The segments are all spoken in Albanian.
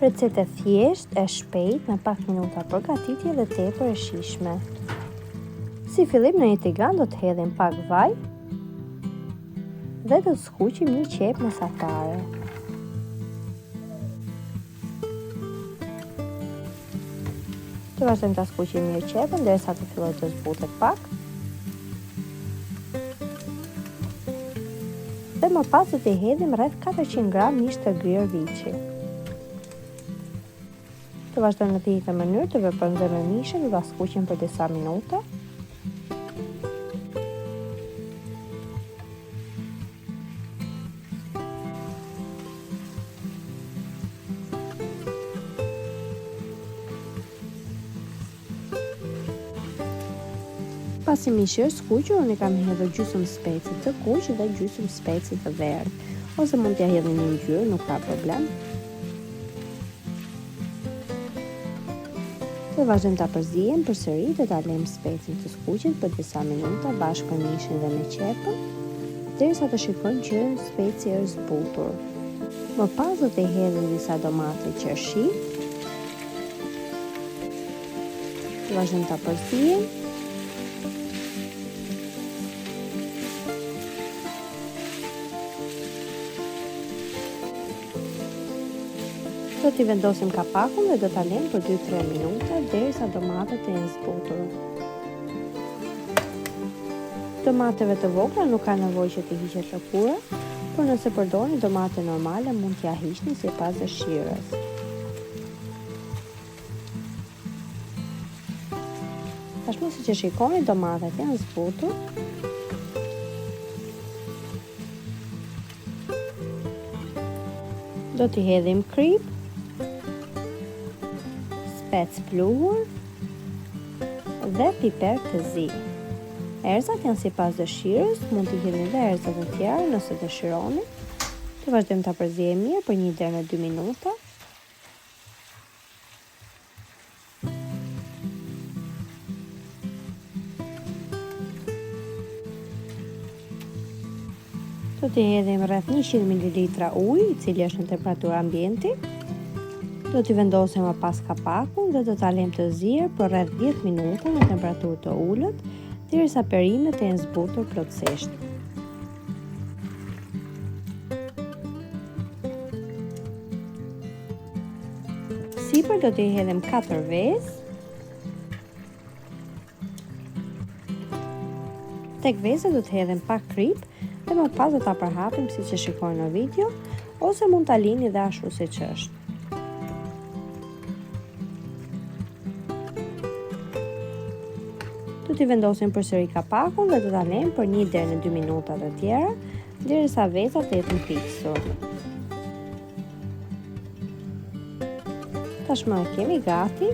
Recetë e thjeshtë, e shpejtë, me pak minuta përgatitje dhe tepër e shijshme. Si fillim në një tigan do të hedhim pak vaj dhe do të skuqim një qepë mesatare. Të vazhdojmë ta skuqim mirë qepën derisa të fillojë të zbutet pak. Dhe më pas do t'i hedhim rreth 400 gram mish të grirë viçi. Të vazhdojmë në të njëjtën mënyrë të veprojmë dhe me mishin dhe ta skuqim për disa minuta. Pasi mishi është skuqur, unë i kam hedhur gjysmë speci të kuq dhe gjysmë speci të verdhë. Ose mund t'ia hidhni një ngjyrë, nuk ka problem. Do vazhdojmë ta përziejmë përsëri dhe ta lëmë specin të skuqet për disa minuta bashkë me mishin dhe me qepën, derisa të shikojmë që speci është zbutur. Më pas do t'i hedhim disa domate qershi. Vazhdojmë ta përziejmë. Do t'i vendosim kapakun dhe do ta lëmë për 2-3 minuta derisa domatet të jenë zbutur. Domateve të vogla nuk ka nevojë që t'i hiqet lëkura, por nëse përdorni domate normale mund t'ia hiqni sipas dëshirës. Tashmë siç e shikoni, domatet janë zbutur. Do t'i hedhim kripë, spec pluhur dhe piper të zi. Erëzat janë sipas dëshirës, mund t'i hidhni dhe erëza të tjera nëse dëshironi. Të vazhdojmë ta përziejmë mirë për 1 deri në 2 minuta. Do t'i hedhim rreth 100 ml ujë, i cili është në temperaturë ambienti. Do t'i vendosim më pas kapakun dhe do ta lëmë të zier për rreth 10 minuta në temperaturë të ulët, derisa perimet të jenë zbutur plotësisht. Sipër do t'i hedhim 4 vezë. Tek vezët do të hedhim pak kripë dhe më pas do ta përhapim siç e shikoni në video ose mund ta lini dhe ashtu siç është. Do t'i vendosim përsëri kapakun dhe do ta lëmë për 1 deri në 2 minuta të tjera, derisa veza të jetë mpiksur. Tashmë e kemi gati.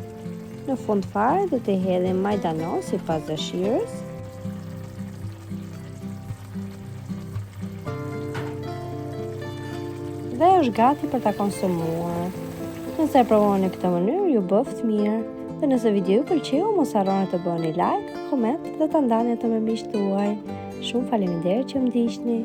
Në fund fare do t'i hedhim majdanoz sipas dëshirës. Dhe është gati për ta konsumuar. Nëse e provoni në këtë mënyrë, ju bëftë mirë. Dhe nëse video ju pëlqeu, mos harroni të bëni like, koment dhe ta ndani atë me miqtë tuaj. Shumë faleminderit që më ndiqni.